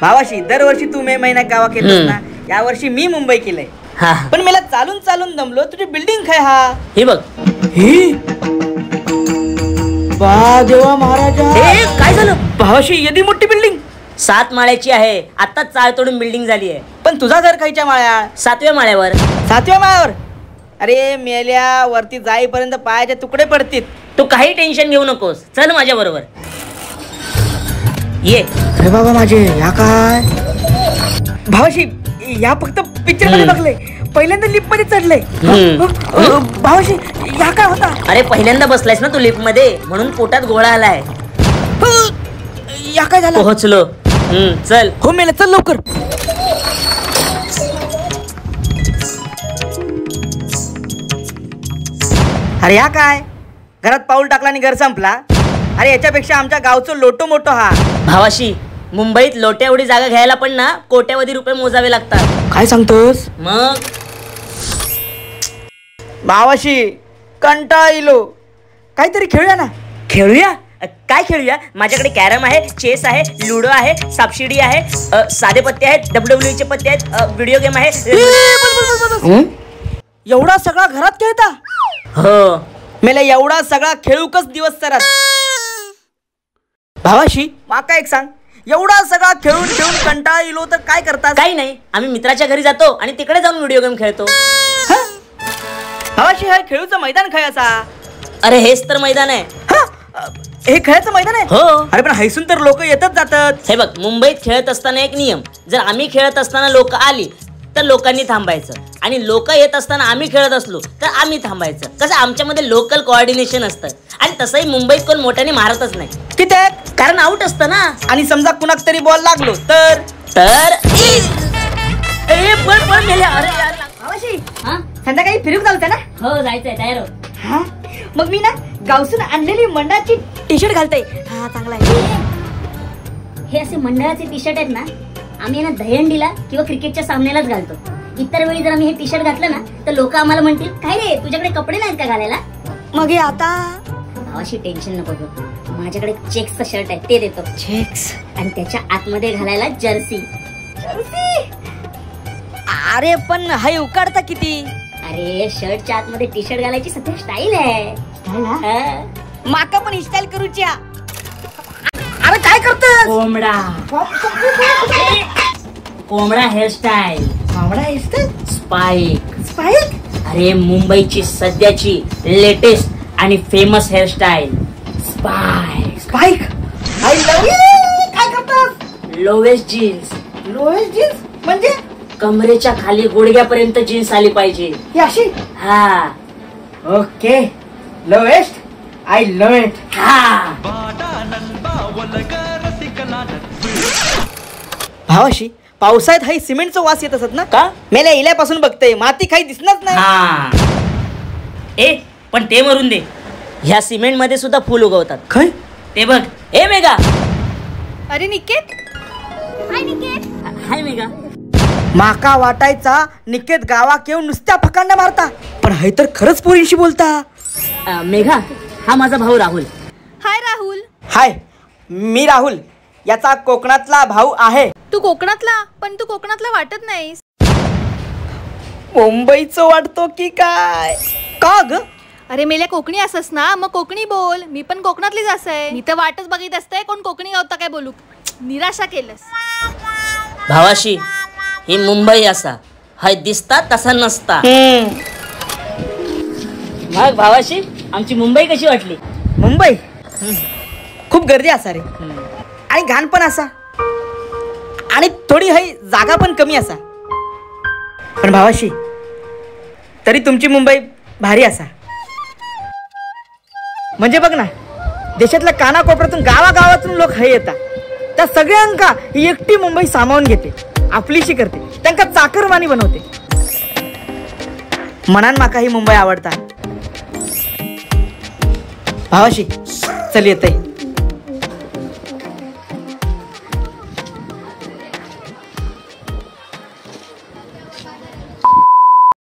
भावाशी दरवर्षी तू मे महिन्यात गावात येतोस ना, यावर्षी मी मुंबई केलंय. पण मला चालून चालून दमलो. तुझी बिल्डिंग काय हा? हे बघ. ही बा देवा महाराजा, काय झालं भावाशी? एवढी मोठी बिल्डिंग 7 माळ्याची आहे. आता चाळ तोडून बिल्डिंग झाली आहे. पण तुझा घर खायच्या माळ्या? 7व्या माळ्यावर. 7व्या माळ्यावर? अरे मेल्या, वरती जाईपर्यंत पायाचे तुकडे पडतील. तू काही टेन्शन घेऊ नकोस, चल माझ्या बरोबर ये. अरे बाबा माझे, या काय भावाशी, या फक्त पिक्चर मध्ये बघले, पहिल्यांदा लिफ्ट मध्ये चढले. भावाशी या काय होता? अरे पहिल्यांदा बसलायस ना तू लिफ्ट मध्ये, म्हणून पोटात गोळा आलाय. या काय झालं? पोहोचलो. चल. हो मेला, चल लवकर. अरे या काय, घरात पाऊल टाकला आणि घर संपला. अरे याच्यापेक्षा आमच्या गावचं लोटो मोठो हा. भावाशी मुंबईत लोट्या एवढी जागा घ्यायला पण ना कोट्यावधी रुपये मोजावे लागतात. काय सांगतोस? मग भावाशी कंटाळा इलो, काहीतरी खेळूया ना. खेळूया? काय खेळूया? माझ्याकडे कॅरम आहे, चेस आहे, लुडो आहे, सापशिडी आहे, साधे पत्ते आहेत, डब्ल्यू चे पत्ते आहेत, व्हिडिओ गेम आहे. एवढा सगळा घरात खेळता? हो. मला एवढा सगळा खेळूकच दिवस सरत. भावाशी माका एक सांग, एवढा सगळा खेळून खेळून कंटाळा इलो तर काय करता? काही नाही, आम्ही मित्राच्या घरी जातो आणि तिकडे जाऊन व्हिडिओ गेम खेळतो. भावाशी हा खेळूचं मैदान काय असा? अरे हेच तर मैदान आहे. हे खेळायचं मैदान आहे? हो. अरे पण हैसून तर लोक येतच जातात. हे बघ, मुंबईत खेळत असताना एक नियम, जर आम्ही खेळत असताना लोक आली तर लोकांनी थांबायचं, आणि लोक येत असताना आम्ही खेळत असलो तर आम्ही थांबायचं. कसं आमच्यामध्ये लोकल कोऑर्डिनेशन असतं. आणि तसंही मुंबईत कोण मोठ्याने मारतच नाही. किती? कारण आउट असतं ना. आणि समजा कुणाक तरी बॉल लागलो तर? तर संध्याकाळी फिरून चालतं ना? हो जायचंय, तयार हो. मग मी ना गावसून आणलेली मंडळाची टी शर्ट घालते. हा चांगला आहे. हे असे मंडळाचे टी शर्ट आहेत ना, आम्ही ना दहीहंडीला किंवा क्रिकेटच्या सामन्यालाच घालतो. इतर वेळी जर आम्ही हे टी शर्ट घातलं ना तर लोक आम्हाला म्हणतील, काय रे तुझ्याकडे कपडे नाहीत का घालायला? मग हे आता भावाशी टेन्शन नको घेऊ, माझ्याकडे चेक्सचं शर्ट आहे ते देतो. चेक्स? आणि त्याच्या आतमध्ये घालायला जर्सी. जर्सी? अरे पण हाय उकाडता किती. अरे शर्टच्या आतमध्ये टी शर्ट घालायची सध्या स्टाईल आहे. माका पण स्टाईल करूची. अरे काय करतोस? कोंबडा. कोंबडा हेअरस्टाईल. कोंबडा हेअरस्टाईल? स्पाइक. स्पाइक? अरे मुंबईची सध्याची लेटेस्ट आणि famous hairstyle spike. Spike? I love you. काय करतोस? Lowest jeans. Lowest jeans म्हणजे? कमरेच्या खाली गुडघ्यापर्यंत जीन्स आली पाहिजे. ही अशी? हा. Okay, lowest, I love it. हा. भावाशी पावसाळ्यात हाई सिमेंटचा वास येत असत ना? का? मेल्या इल्यापासून बघतोय माती काही दिसणार नाही. हा. ए पण ते मरून दे, ह्या सिमेंट मध्ये सुद्धा फुल उगवतात. खय? ते बघ. ए मेघा. अरे निकेत. हाय निकेत. हाय मेघा. माका वाटायचा निकेत गावात येऊन नुसत्या फकांना मारता, पण हाय तर खरंच पोरींशी बोलता. मेघा, हा माझा भाऊ राहुल. हाय राहुल. हाय, मी राहुल, याचा कोकणातला भाऊ आहे. तू कोकणातला? पण तू कोकणातला वाटत नाहीस. मुंबईच वाटतो की काय? का ग? अरे मेल्या कोकणी असस ना, मग कोकणी बोल. मी पण कोकणातलीच असाय. मी तर वाटच बघित असते कोण कोकणी गावता काय बोलू. निराशा केलंस. भावाशी ही मुंबई असा हाय दिसता तसा नसता. मग भावाशी आमची मुंबई कशी वाटली? मुंबई खूप गर्दी असा रे, आणि घाण पण असा, आणि थोडी हाय जागा पण कमी असा. पण भावाशी तरी तुमची मुंबई भारी असा. म्हणजे बघ ना, देशातल्या कानाकोपऱ्यातून गावागावातून लोक हाय येतात. त्या सगळ्यांका ही एकटी मुंबई सामावून घेते, आपलीशी करते, त्यांका चाकरमानी बनवते. मनान माका ही मुंबई आवडता. भावाशी चल येतय.